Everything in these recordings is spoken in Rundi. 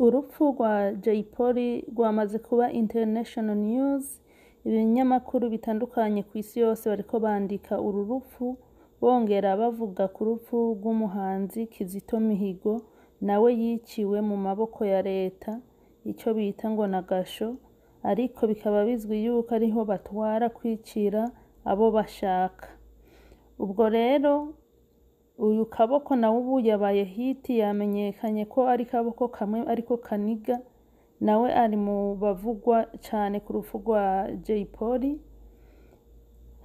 Urupfu rwa Jay Polly rwamaze kuba international news, ibinyamakuru bitandukanye kw'isi yose bariko bandika uru rupfu, bongera bavuga ku rupfu rw'umuhanzi Kizito Mihigo, nawe yiciwe mu maboko ya leta, ico bita ngo n'agasho, ariko bikaba bizwi yuko ariho batwara kwicira abo bashaka. Ubwo rero uyu Kaboko nawe ubu yabaye hit, yamenyekanye ko ari kaboko kamwe ariko kaniga, nawe ari mu bavugwa cane ku rupfu rwa Jay Polly.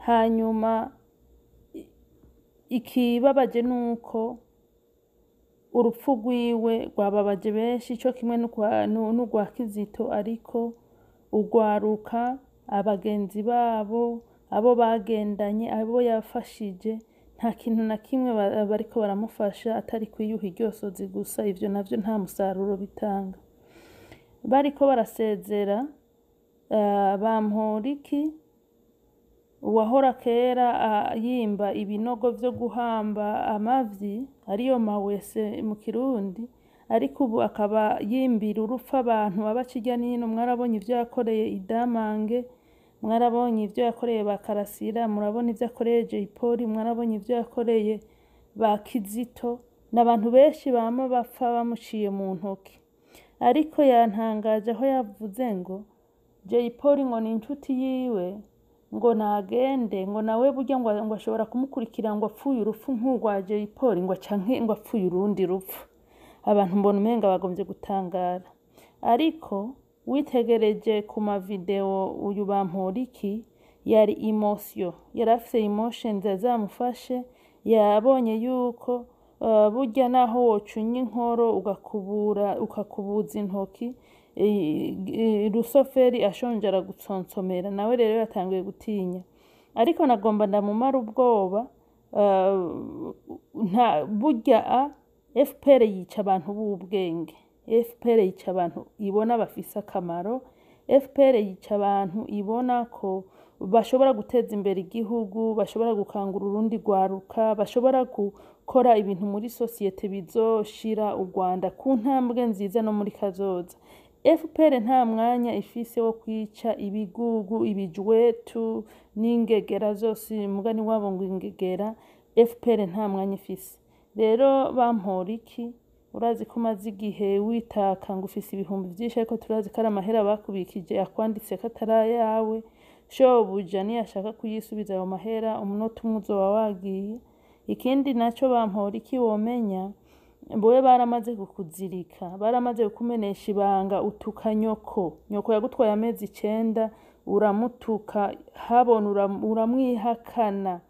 Hanyuma ikibabaje nuko urupfu rwiwe rwababaje benshi co kimwe n'urwa Kizito, ariko urwaruka, abagenzi babo, abo bagendanye, abo yafashije, nta kintu na kimwe bariko baramufasha atari kwiyuha iryosozi gusa, ivyo navyo nta musaruro bitanga. Bariko barasezera Bamporiki, uwahora kera yimba ibinogo vyo guhamba amavyi, ariyo mawese mu Kirundi, ariko ubu akaba yimbira urupfu abantu abaca irya n'ino. Mwarabonye ivyo yakoreye Idamange, mwarabonye ivyo yakoreye ba Karasira, murabona ivyo yakoreye Jay Polly, mwarabonye ivyo yakoreye ba Kizito, n'abantu benshi bama bapfa bamuciye mu ntoki. Ariko yantangaje aho yavuze ngo Jay Polly ngo ni inshuti yiwe, ngo nagende, ngo nawe burya ngo ashobora kumukurikira, ngo apfuye urupfu nk'urwa Jay Polly, ngo canke ngo apfuye urundi rupfu. Abantu mbona umenga bagomvye gutangara. Ariko witegereje ku mavideo, uyu Bamporiki yari emotion, yari afise emotions zamufashe, yabonye yuko burya naho wocunya inkoro ugakubura ukakubuza intoki, rusoferi ashonje aragutsonsomera. Nawe rero yatanguye gutinya, ariko nagomba ndamumara ubwoba. Nta burya a FPR yica abantu b'ubwenge, FPR yica abantu ibona bafise akamaro, FPR yica abantu ibona ko bashobora guteza imbere igihugu, bashobora gukangura urundi rwaruka, bashobora gukora ibintu muri sosiyete bizoshira u Rwanda ku ntambwe nziza no muri kazoza. FPR nta mwanya ifise wo kwica ibigugu, ibijwetu n'ingegera zose, umugani wabo ngo ingegera. FPR nta mwanya ifise. Rero Bamporiki, urazi ko umaze igihe witaka ngo ufise ibihumbi vyinshi, ariko turazi ko ari amahera bakubikije akwanditse ko atari ayawe. Shobuja niyashaka kuyisubiza ayo mahera, umunota umwe uzoba wagiye. Ikindi naco Bamporiki womenya, bowe baramaze kukuzirika, baramaze kukumenesha ibanga, utuka nyoko, nyoko yagutwaye amezi 9, uramutuka habona, uramwihakana.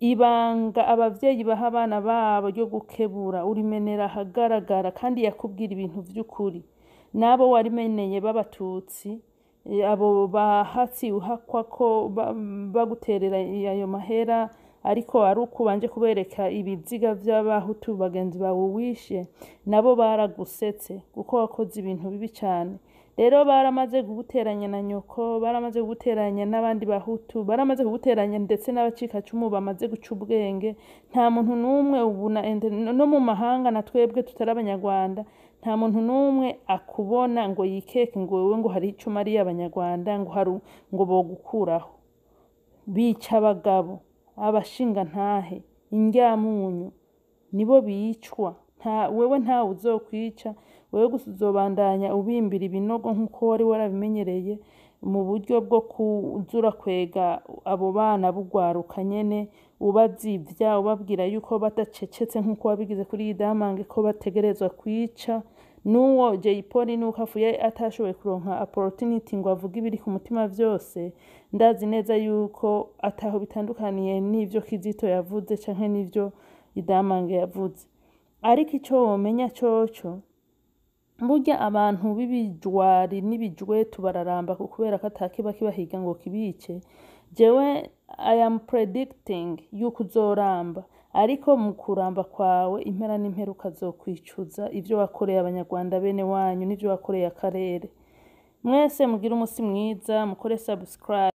Ibanga abavyeyi baha abana babo ryo gukebura urimenera ahagaragara, kandi yakubwira ibintu vy'ukuri. N'abo warimeneye b'abatutsi, abo bahatsi uhakwa ko baguterera ayo mahera, ariko ari uko ubanje kubereka ibiziga vy'abahutu bagenzi bawe wishe, nabo baragusetse kuko wakoze ibintu bibi cane. Rero baramaze kuguteranya na nyoko, baramaze kuguteranya n'abandi bahutu, baramaze kuguteranya ndetse n'abacikacumu bamaze guca ubwenge. Nta muntu n'umwe ubu no mu mahanga, na twebwe tutari abanyarwanda, nta muntu n'umwe akubona ngo yikeke ngo wewe ngo hari ico umariye abanyarwanda, ngo hari ngo bogukuraho. Bica abagabo, abashingantahe, indyamunyu nibo bicwa. Nta wewe, ntawe uzokwica wewe, gusa uzobandanya ubimbira ibinogo nk'uko wari warabimenyereye, mu buryo bwo kuza urakwega abo bana b'urwaruka nyene, ubazivya, ubabwira yuko badacecetse nk'uko wabigize kuri Idamange ko bategerezwa kwica. N'uwo Jay Polly, nuko apfuye atashoboye kuronka opportunity ngo avuge ibiri ku mutima vyose, ndazi neza yuko ataho bitandukaniye n'ivyo Kizito yavuze canke n'ivyo Idamange yavuze. Ariko ico womenya coco, burya abantu b'ibijwari n'ibijwetu bararamba kubera ko atakiba kibahiga ngo kibice. Jewe I am predicting yuko uzoramba, ariko mu kuramba kwawe impera n'impera ukazokwicuza ivyo wakoreye abanyarwanda bene wanyu n'ivyo wakoreye akarere. Mwese mugire umusi mwiza, mukore subscribe.